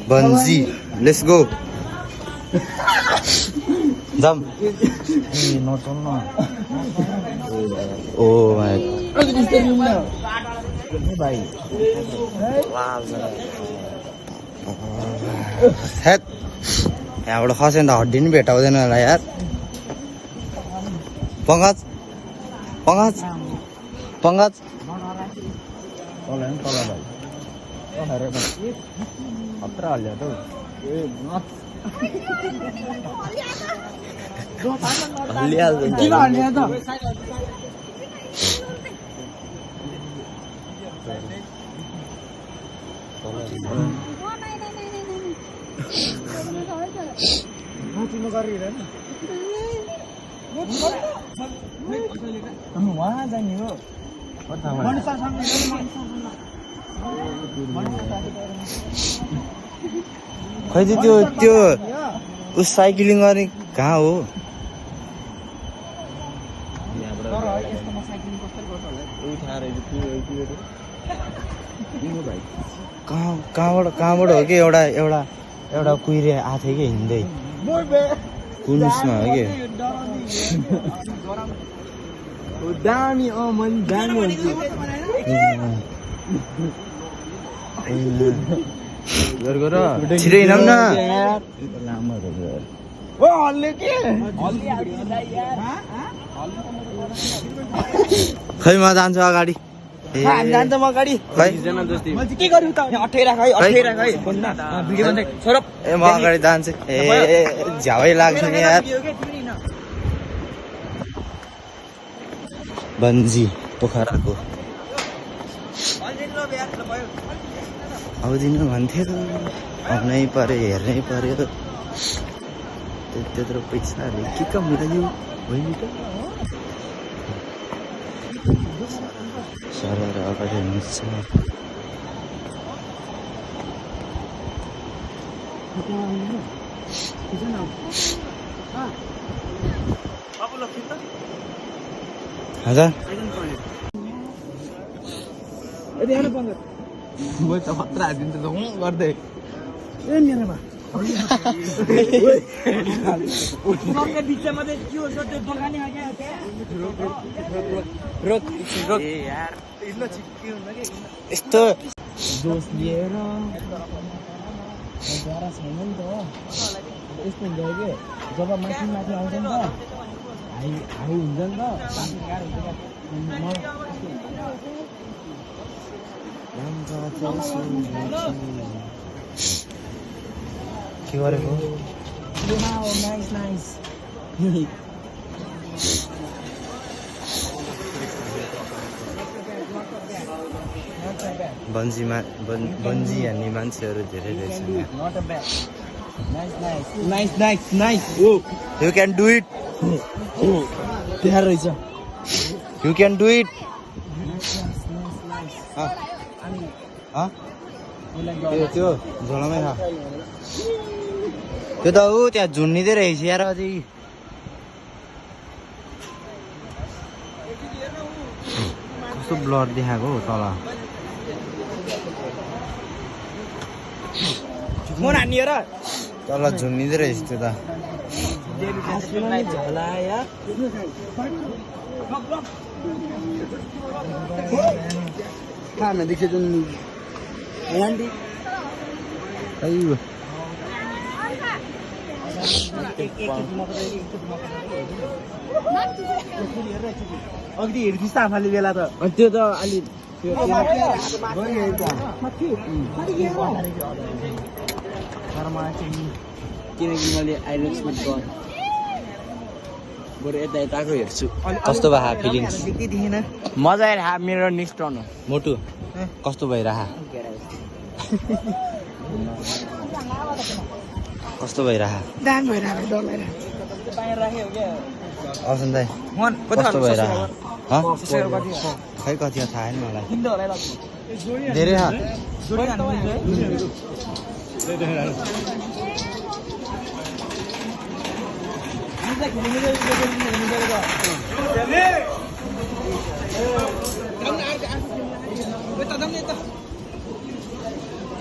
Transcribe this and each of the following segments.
Banzi, let's go. Jump. Oh my. Hate यहाँबाट खस्यो भने त हड्डी पनि भेटाउँदैन होला यार पङ्कज पङ्कज पङ्कज वहाँ जाने हो खै त्यो त्यो उस साइक्लिङ गर्ने कहाँ हो कहाँबाट हो कि एउटा एउटा एउटा कुहिरे आएको थियो कि हिँड्दै कुन उसमा हो कि दामी मैले दामी हुन्छु छिटो हिँडौँ न खै म जान्छु अगाडि जान्छ म गाडी के गर्नु त ए म अगाडि जान्छु ए झ्यावै लाग्छ नि यार बन्जी पोखराको आउँदिन भन्थ्यो त आउनै पर्यो हेर्नै पर्यो त्यत्रो पैसाले के कम मिलायो होइन त सरर अगाडि हुनुहुन्छ हजुर म त खतरा हालिदिन्छ त गर्दै ए मेरोमा यस्तो जोस लिएर छैन नि त हो यस्तो हुन्छ कि जब माथि माथि आउँछ नि त हाई हाई हुन्छ नि त के गरेको नाइस नाइस बन्जी हान्ने मान्छेहरू धेरै रहेछन् nice nice nice you can do it त्यहाँ रहेछ यु क्यान डु इट त्यो झोलामै खा त्यो त ऊ त्यहाँ झुन्डिँदै रहेछ यार अझै कस्तो ब्लड देखाएको हो तल म नानी हो र तल झुन्डिँदै रहेछ त्यो त खाना देख्छ अघि हेर्दैछ आफूले बेला त त्यो त अलि किनकि मैले आइलेक्समेन्ट गरेँ बरु यता यताको हेर्छु कस्तो भए फिलिङ्स मजा आएर मेरो नेक्स्ट टर्न हो मोटु कस्तो भइरहा कस्तो भइरहा दाम भइरहेको डर लागिरहेको औसन दाइ कस्तो भइरहा खै कति हो थाहा छैन मलाई धेरै हात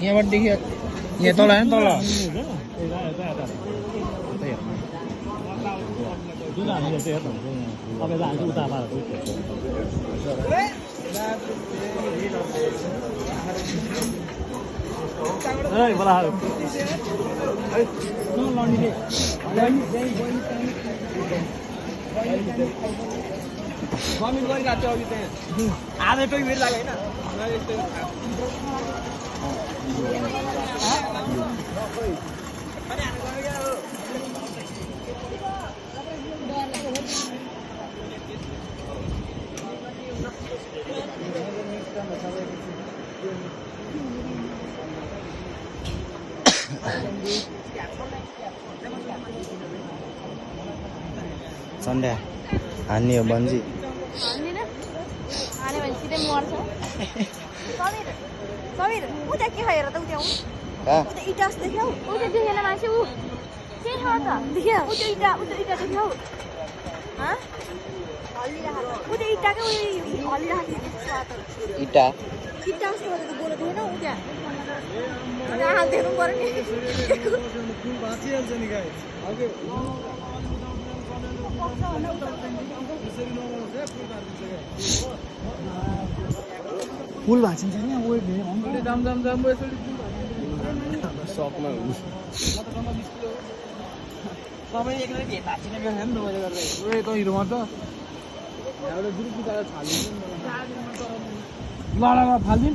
यहाँबाट देखियो यहाँ तल हैन तल आधा टोई भेट लाग्यो सन्ड्या हान्ने हो बन्जी हाने भने सिधै मर्छ समीर उता के खाएर त उता उता इटा जस्तो देख्यौ उता देखेन मान्छे उ के छ त देख्यौ उता इटा देख्यौ ह उता इटाकै हल्लिरहेको इटा इटा जस्तो गरेर बोलेको थिएन उ त्यहाँ हाल देख्नु पर्यो नि पुल भाँचिन्छ नि ओ दाम सकमा हुनु सबै एकले भेट भाँचिने बेला नि मैले गर्दै ओए त हिरो मात्र एउटा ग्रुप बिचारा छालिदिनु लडामा फाल्दिन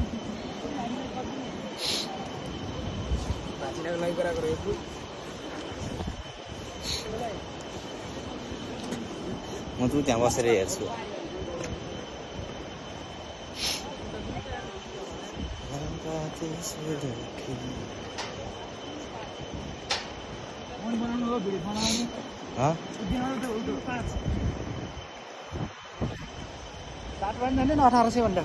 भाँचिनको लागि कुरा गरेको म त त्यहाँ बसेर हेर्छु सात भन्दा नि 1800 भन्दा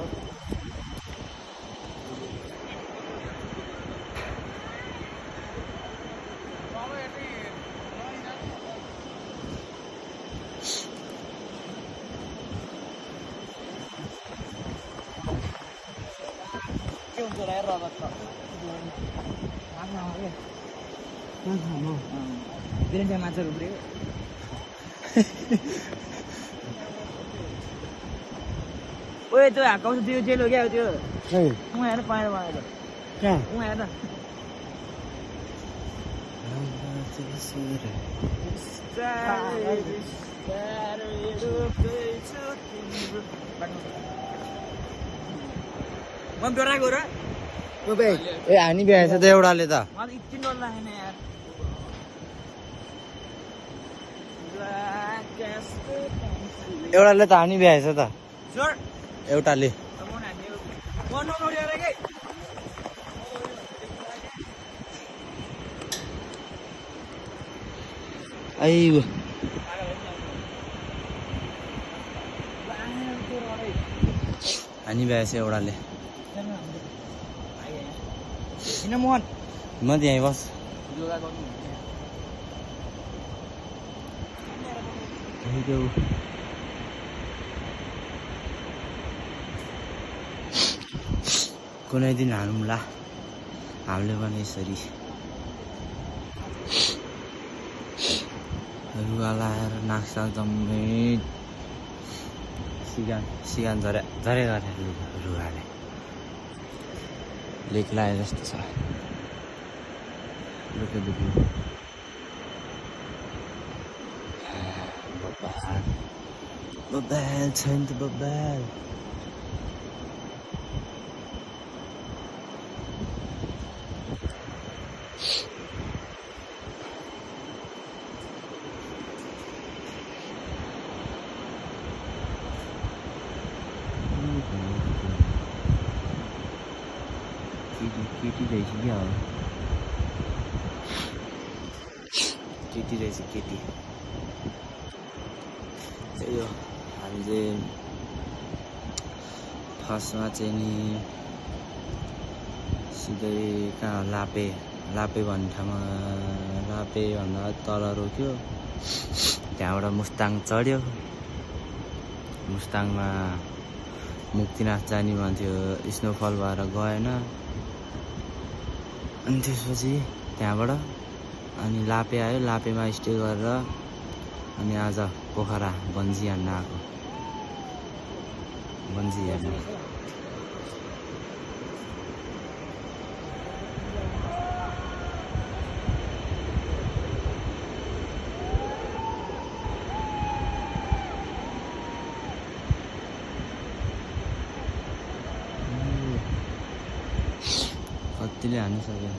Bilang macam apa? Oi, tu ah, kau sedih je lo kaya tu. Hey, Kau ada apa ada? क्या Kau ada? Mam dora gora? ए हानी भ्याएछ त एउटाले त Mal itin wala hen yaar. एउटाले त हानी भ्याएछ त Sir, एउटाले kamu nanti. Mau nongol dia lagi? IGo हानी भ्याएछ एउटाले Ini mohon. म त्यहीँ बस Juga kau. कुनै दिन हानौँला हामीले पनि यसरी रुगा लाएर नाकसाक जम्मै सिगान झरे गरे रुगाले लेक लाए जस्तो छ रुखेदेखि बब्बाल छ नि त बब्बाल केटी रहेछ क्या हो केटी रहेछ केटी त्यही हो हामी चाहिँ फर्स्टमा चाहिँ नि सिधै कहाँ लापे भन्ने ठाउँमा लापेभन्दा तल रोक्यो त्यहाँबाट मुस्ताङ चढ्यो मुस्ताङमा मुक्तिनाथ जाने मन थियो स्नोफल भएर गएन अनि त्यसपछि त्यहाँबाट अनि लापे आयो लापेमा स्टे गरेर अनि आज पोखरा बन्जी हान्न आएको बन्जी हेर्नु कतिले हान्नु सक्यो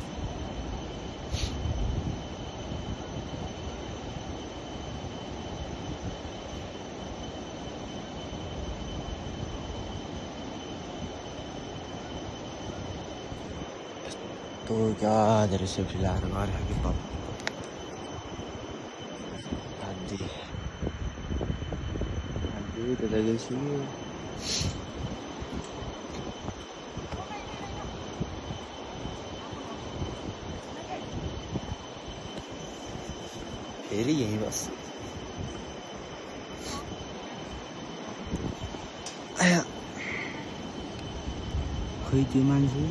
तो क्या धेरै सेफ्टी लगाएर गऱ्यो कि बाबा आदि त्यता गएछु फेरि यहीँ बस खोइ त्यो मान्छे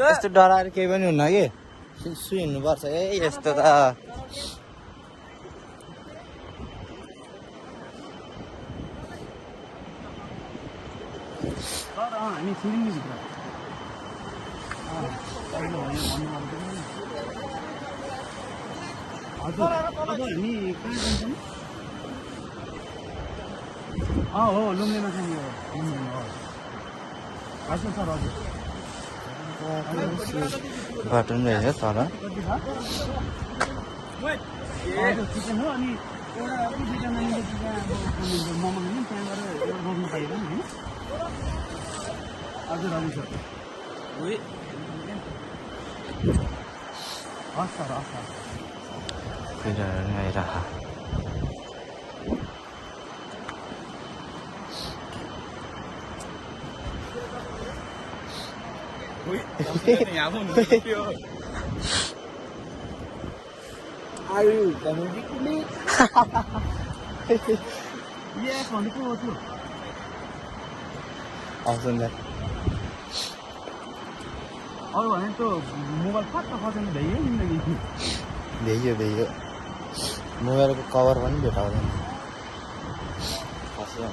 यस्तो डराएर केही पनि हुन्न कि सुहिँड्नुपर्छ यस्तो त हामी छिरिङ भित्र हजुर अब हामी कहाँ जान्छौँ हो लुम्लेमा छ नि हजुर सर हजुर बाटो पनि रहेछ तल चिकन हो अनि एउटा दुईजना नानीले मोमो खाने त्यहाँबाट रोक्नु पाइँदैन होइन हजुर हजुर सर हस् सर हस् sir आइरह Are you coming with me? Yes, only two or two. Awesome that. अरू भने त मोबाइल फट्ट खसाल्नु भइयो नि भ्याइयो मोबाइलको कभर पनि भेटाउँदैन खस्यो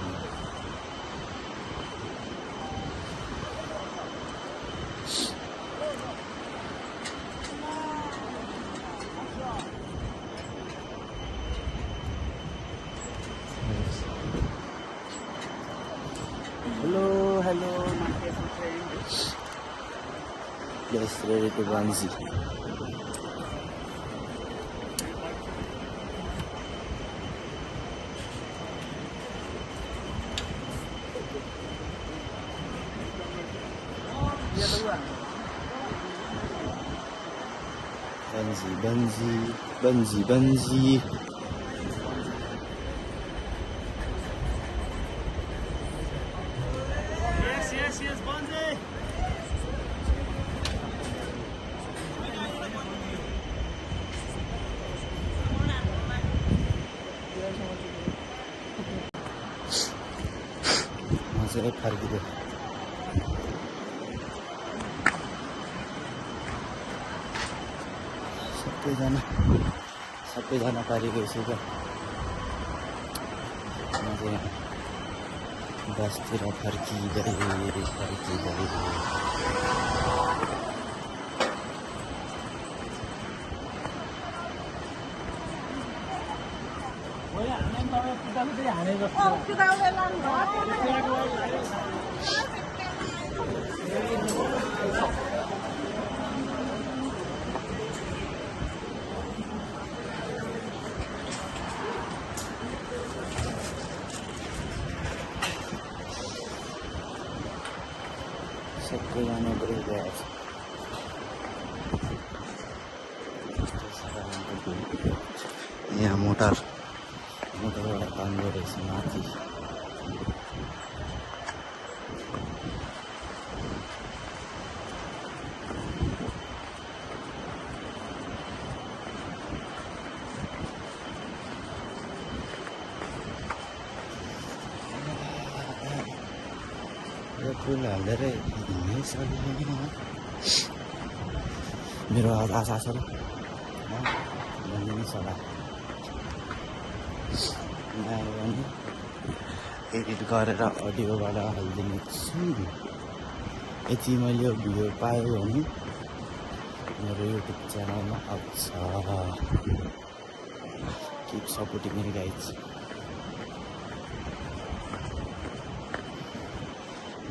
Hello, my favorite friend. Yes, ready to Banzi. Banzi. Yes, Banzi. मजाले फर्कियो सबैजना पारिगएछु क्या म चाहिँ बसतिर फर्किँदै सबैजना गइरहेको छ। यहाँ मोटरबाट तान्दो रहेछ माथि। पुल हालेर हिँड्नै सकिँदैन। मेरो आशा छ भनिदिनु सला आयो भने एडिट गरेर अडियोबाट हालिदिने छु। यति मैले यो भिडियो पाएँ भने मेरो युट्युब च्यानलमा आउँछ। किप सपोर्टिङ मेरो गाइज।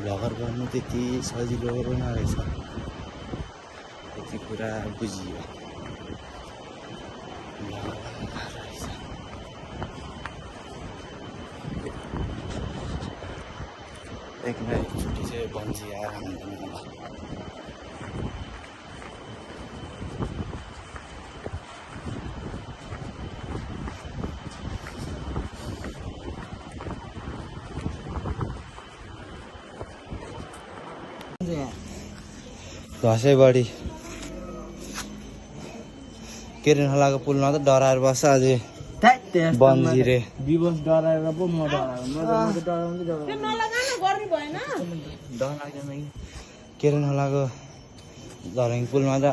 भ्लगर गर्नु त्यति सजिलो नरहेछ, यति कुरा बुझियो। एकचोटि चाहिँ बन्जी आएर घसैबडी केरेन खोलाको पुलमा त डराएर बस्छ। अझै बन्जिरे दिवस डराएर पो म डराएर डर लाग्दैन कि केरेन खोलाको झरङ पुलमा त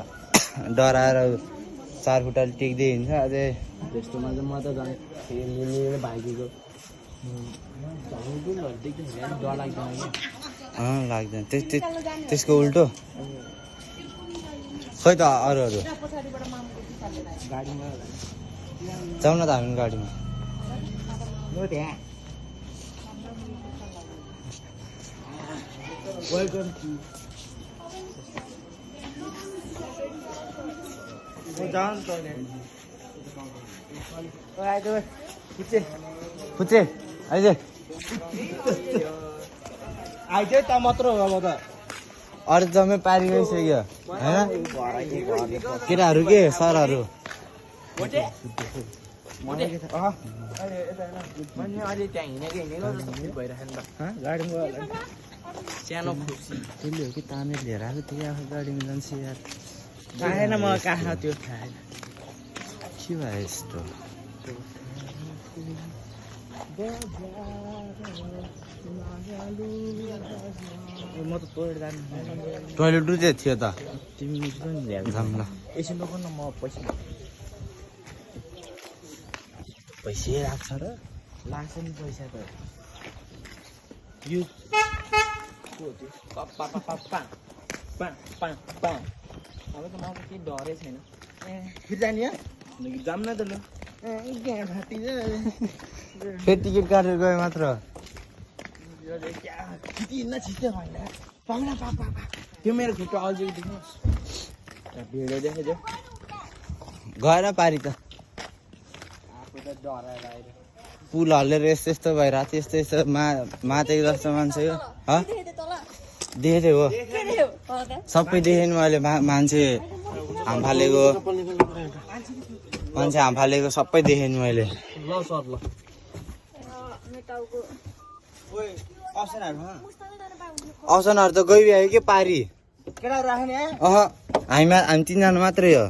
डराएर 4 खुट्टाले टेक्दै हिँड्छ। अझै त्यस्तोमा चाहिँ म त झन् भाइको डर लाग्दैन कि लाग्दैन त्यसको उल्टो। खै त अरू गाडीमा जाउँ न त हामी गाडीमा। वेलकम फुच्चे आइज आइज त मात्र हो अब त अरू जम्मै पारी गइसक्यो होइन केटाहरू के सरहरू सानो खुसी त्यसले हो कि तानेर लिएर आएको त्यही आफू गाडीमा जान्छ यार। खाएन म कहाँ त्यो खाएन के भयो यस्तो। म त टोइलेट जानु टोइलेट चाहिँ थियो त तिमी पनि ल्याएको जाऊँ ल। एकछिन रोक न म पैसा लाग्छ र लाग्छ नि पैसा त यो अब त म केही डरै छैन। फेरि जाने जाऊँ न त ल फेरि टिकट काटेर गयो मात्र। त्यो मेरो खुट्टा अझै देख्नुहोस् भिडियो देखेको गएर पारी त आफू त डराएर आएर पुल हल्लेर यस्तो भइरहेको थियो। यस्तो मातेको जस्तो मान्छे हो देखेको हो सबै देखेँ नि मैले। मान्छे हामफालेको सबै देखेँ नि मैले। ल सर ल असनहरू त गइआयो के पारी। केटा राख्ने हामी 3जना मात्रै हो।